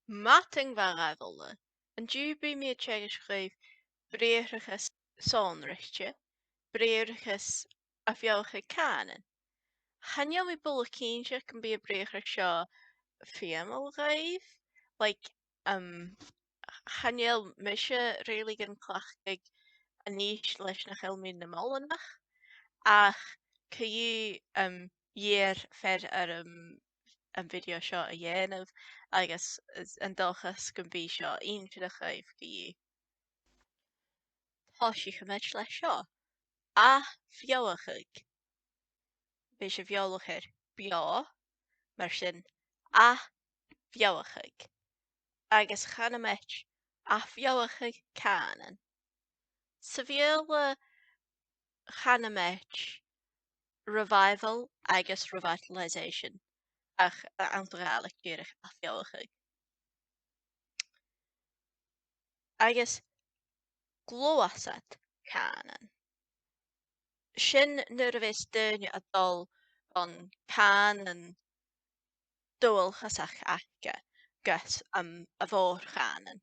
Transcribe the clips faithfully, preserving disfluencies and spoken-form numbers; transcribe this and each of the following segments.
Madainn mhath dhuibh uile. An-diugh bidh mi a' teagasg dhuibh briathrachas sònraichte, briathrachas ath-bheothachadh cànain. Chan eil mi buileach cinnteach gum bi am briathrachas seo feumail dhuibh, like, um, chan eil mise really gan cleachdadh a-nis leis nach eil mi nam oileanach, ach co-dhiù, um, dh'iarr fear orm am video seo a dhèanamh, agus is an dòchas gum bi seo inntinneach dhuibh co-dhiù. Tòisichidh mi leis seo. Ath-bheothachadh. Bidh sibh eòlach air beò, mar sin ath-bheothachadh. Agus canaidh mi ath-bheothachadh cànain. Sa Bheurla canaidh mi revival agus revitalization, ach anns a' Ghàidhlig dìreach ath-bheothachadh. Agus gluasad cànain. Sin nuair a bhios daoine a' dol bhon chànan dualchasach aca gus, um, a' mhòr-chànan.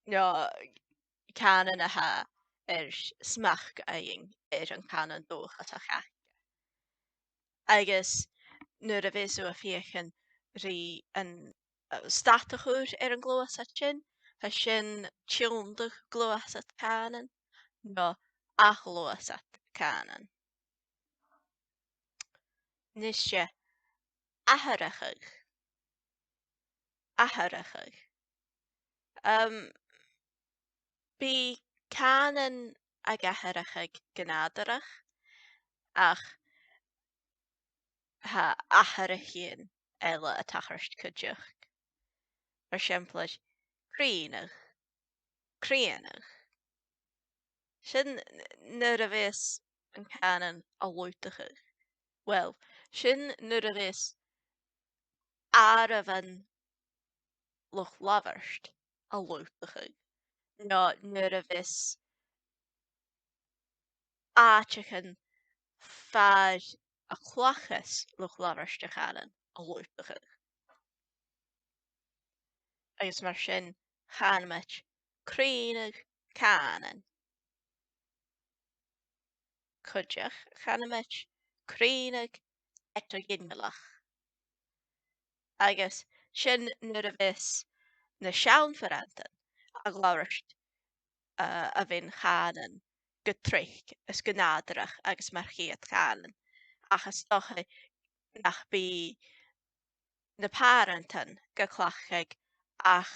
No cànan a tha air smachd fhaighinn air a' chànan dualchasach aca. Agus nuair a bhios tu a' feuchainn ri an, uh, stad a chur air a' ghluasad sin, tha sin tionndadh gluasad cànain, no ath-ghluasad cànain. Nise, atharrachadh. Atharrachadh. Um, bidh cànain ag atharrachadh gu nàdarrach, ach tha atharrachaidhean eile a' tachairt cuideachd. Mar eisimpleir, crìonadh. Crìonadh. Sin n-, nuair a bhios an cànan a' lùghdachadh. Well, sin nuair a bhios àireamhan luchd-labhairt a' lùghdachadh, no nuair a bhios àiteachan far a chleachdas luchd-labhairt a' chànan a' lùghdachadh. Agus mar sin, canaidh mi crìonadh cànain. Cuideachd, canaidh mi crìonadh eadar-ghinealach. Agus sin nuair a bhios na seann phàrantan a' labhairt, uh, a' mhion-chànain gu tric is gu nàdarrach agus mar chiad chànan. Ach is dòcha nach bi na pàrantan ga cleachdadh ach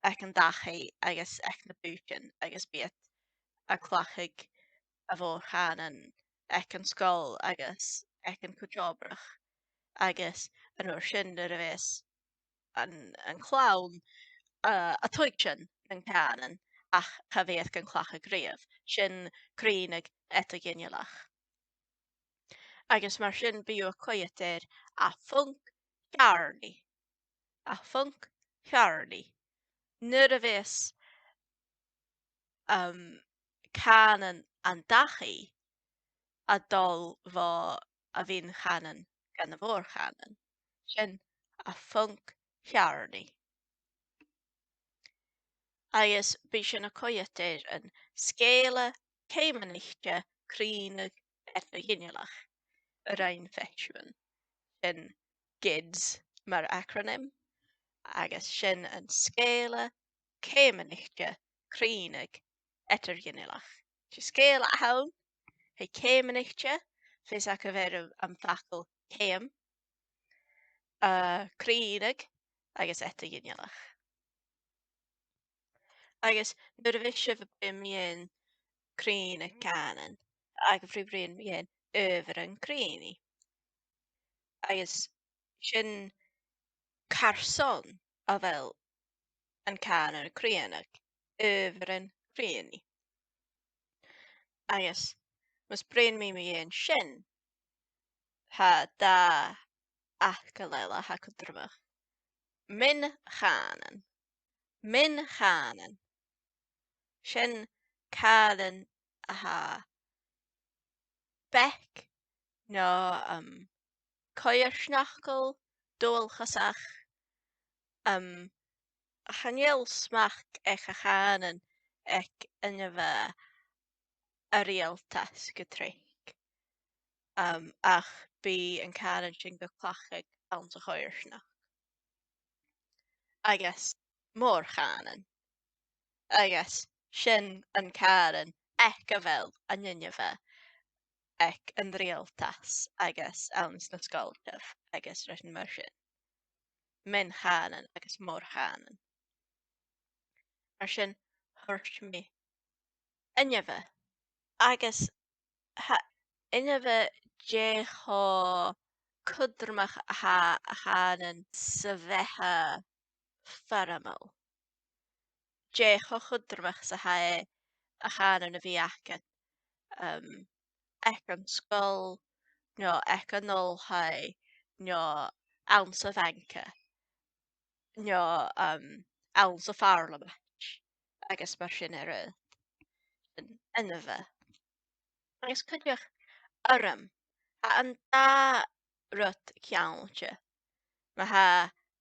aig an dachaigh agus aig na bùithtean, agus bidh iad a' cleachdadh a' mhòr-chànan aig an sgoil agus aig an cuid-obrach, agus an uair sin nuair a bhios an, an clann, uh, a' tuigsinn an cànan ach cha bhi iad gan cleachdadh riamh, sin crìonadh eadar-ghinealach. Agus mar sin bidh thu a' coimhead air ath-phonc cheàrnaidh. Ath-phonc cheàrnaidh. Nuair a bhios, um, cànan an dachaigh a' dol bho a' mhion-chànan gu na mòr-chànan. Sin ath-phonc cheàrnaidh. Agus bidh sinn a' coimhead air an sgeulan ceumanaichte crìonadh eadar-ghinealach a rinn Fishman, sin GIDS mar acronym, agus sin an sgeulan ceumanaichte crìonadh eadar-ghinealach. 'S e sgeul a th' ann, tha e ceumanaichte, fios agaibh air am, am facal ceum, uh, crìonadh agus eadar-ghinealach. Agus nuair a bhios sibh a' bruidhinn mu dheidhinn crìonadh cànain, agus a' bruidhinn mu dheidhinn adhbharan crìonaidh. Agus sin carson a bheil an cànan a' crìonadh, adhbharan crìonaidh. Agus mus bruidhinn mi mu dheidhinn sin, tha dà fhacal eile a tha cudromach. Mion-chànan. Mion-chànan. Sin cànan a tha beag no, um, coimhearsnachdail, dualchasach, Um, chan eil smachd aig a' chànan aig inbhe a riaghaltas gu tric, um, ach bidh an cànan sin ga chleachdadh anns a' choimhearsnachd. Agus mòr-chànan. Agus sin an cànan aig a bheil an inbhe aig an riaghaltas agus anns na sgoiltean agus rudan mar sin. Mion-chànan agus mòr-chànan. Mar sin, thuirt mi inbhe. Agus tha inbhe dè cho cudromach a tha a' chànan sa bheatha foirmeil. Dè cho cudromach 's a tha e a' chànan a bhith agad, um, aig an sgoil, no aig an oilthigh, no anns a' bhanca, no, um, anns a' Phàrlamaid, agus mar sin air adhart. An inbhe. Agus cuideachd urram. Tha an dà rud ceangailte. Ma tha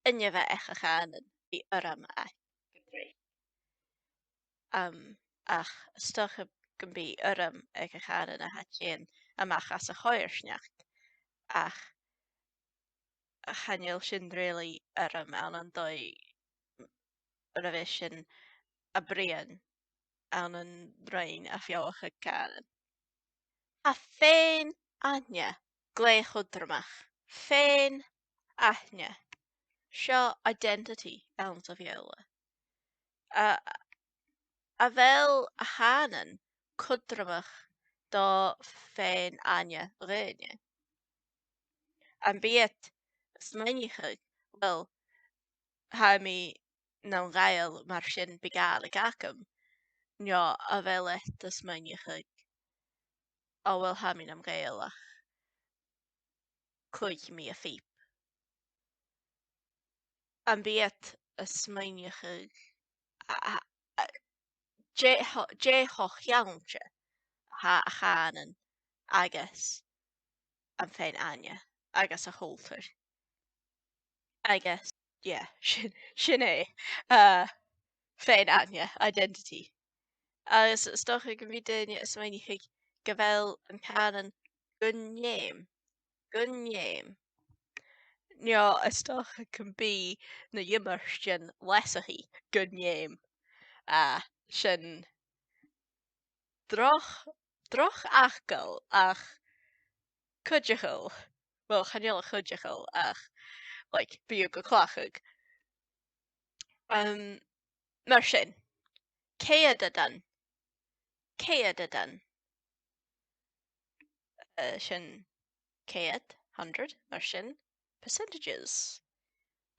inbhe aig a' chànan, bidh urram aige. Um, ach 's dòcha gum bi urram aig a' chànan a tha a' tighinn a-mach às a' choimhearsnachd, ach chan eil sin really urram ann an dòigh a bhios sinn a' bruidhinn ann an roinn ath-bheòthachadh cànain. Tha fèin-aithne glè chudromach. Fèin-aithne. Seo identity anns a' Bheurla. A, a bheil a' chànan cudromach do fèin-aithne dhaoine? Am bi iad a' smaoineachadh, well, tha mi nam Ghàidheal, mar sin bidh Gàidhlig agam, no a bheil iad a' smaoineachadh, o well, tha mi nam Ghàidheal ach cluichidh mi a' phìob. Am bi iad a' smaoineachadh, a, a, a, dè cho, dè cho ceangailte a tha a' chànan agus am fèin-aithne agus a' chultar. Agus, yeah, sin, sin e, uh, fèin-aithne, identity. Agus 's dòcha gum bi daoine a' smaoineachadh gu bheil an cànan gun fheum. Gun fheum. No, 's dòcha gum bi na h-iomairtean leasachaidh gun fheum. Uh, sin droch, droch fhacal ach cuideachail. Well, chan eil e cuideachail ach, like, bidh thu ga chleachdadh. Um, mar sin, ceudnadan. Ceudnadan. Uh, sin ceud, hundred, mar sin, percentages.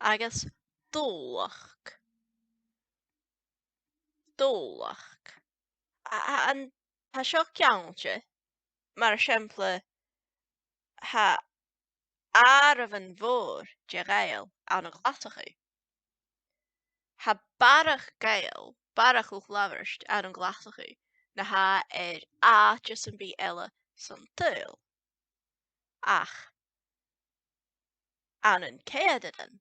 Agus dùbhlachd. Dùbhlachd. A, a, an, tha seo ceangailte, mar eisimpleir, tha àireamh mhòr de Ghàidheil ann an Glaschu. Tha barrachd Gàidheil, barrachd luchd-labhairt ann an Glaschu na tha air àite sam bith eile san t-saoghal. Ach ann an ceudnadan,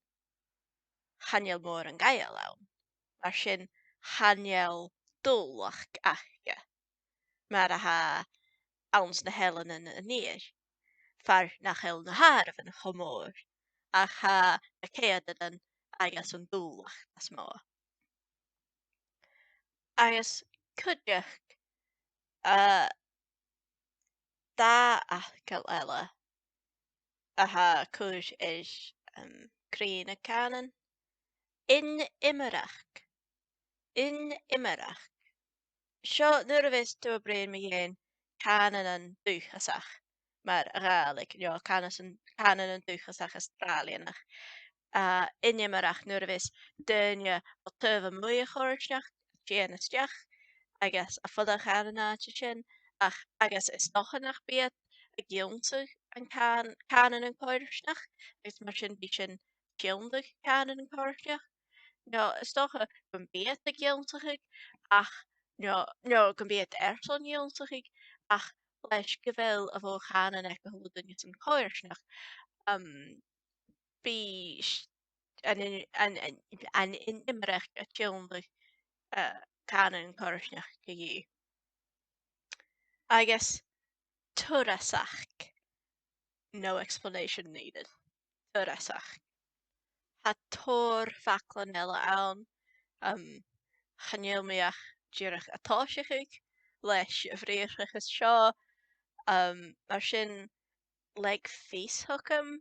chan eil mòran Gàidheil ann. Mar sin, chan eil dùbhlachd aige, mar a tha anns na h-eileanan an iar, far nach eil na h-àireamhan cho mòr, ach tha na ceudnadan agus an dùbhlachd as motha. Agus cuideachd, uh, dà fhacal eile a tha cur air, um, cruinneachadh cànain. Iomadh iomradh. Iomadh iomradh. Seo nuair a bhios tu a' bruidhinn mu dheidhinn cànanan dùthchasach, mar a' Ghàidhlig, no cànanan, cànanan dùthchasach Astràilianach. Uh, iomadh iomradh nuair a bhios daoine bho taobh a-muigh a' choimhearsnachd a' tighinn a-steach agus a' fuireach ann an àite sin, ach, agus 's dòcha nach bi iad ag ionnsachadh an càn-, cànanan coimhearsnachd, agus mar sin bidh sin tionndadh cànanan coimhearsnachd. No, 's dòcha gum bi iad ag ionnsachadh, ach, no, no gum bi iad airson ionnsachadh, ach leis gu bheil a' mhòr-chànan aig a h-uile duine san coimhearsnachd, um, bidh s-, an, an, an, an, an inimirceach a' tionndadh, uh, cànan coimhearsnachd a dhìth. Agus turasachd, no explanation needed. Turasachd. Tha tòrr faclan eile ann, um, chan eil mi ach dìreach a' tòiseachadh leis a' bhriathrachas seo, um, mar sin, leig fios thugam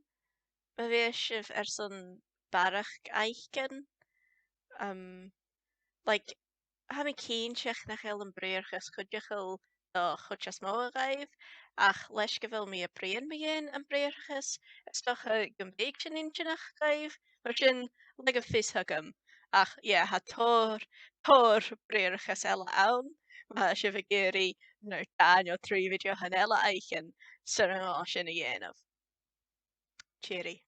ma bhios sibh airson barrachd fhaicinn. Um, like, tha mi cinnteach nach eil am briathrachas cuideachail do chuid as motha dhaibh, ach leis gu bheil mi a' bruidhinn mu dheidhinn am briathrachas, is dòcha gum bi sin inntinneach dhuibh, mar sin, leigibh fios thugam. Ach, yeah, tha tòrr, tòrr briathrachas eile ann, ma tha sibh ag iarraidh, you know, dhà no trì bhideothan eile fhaicinn, 's urrainn dhomh sin a dhèanamh. Tìoraidh.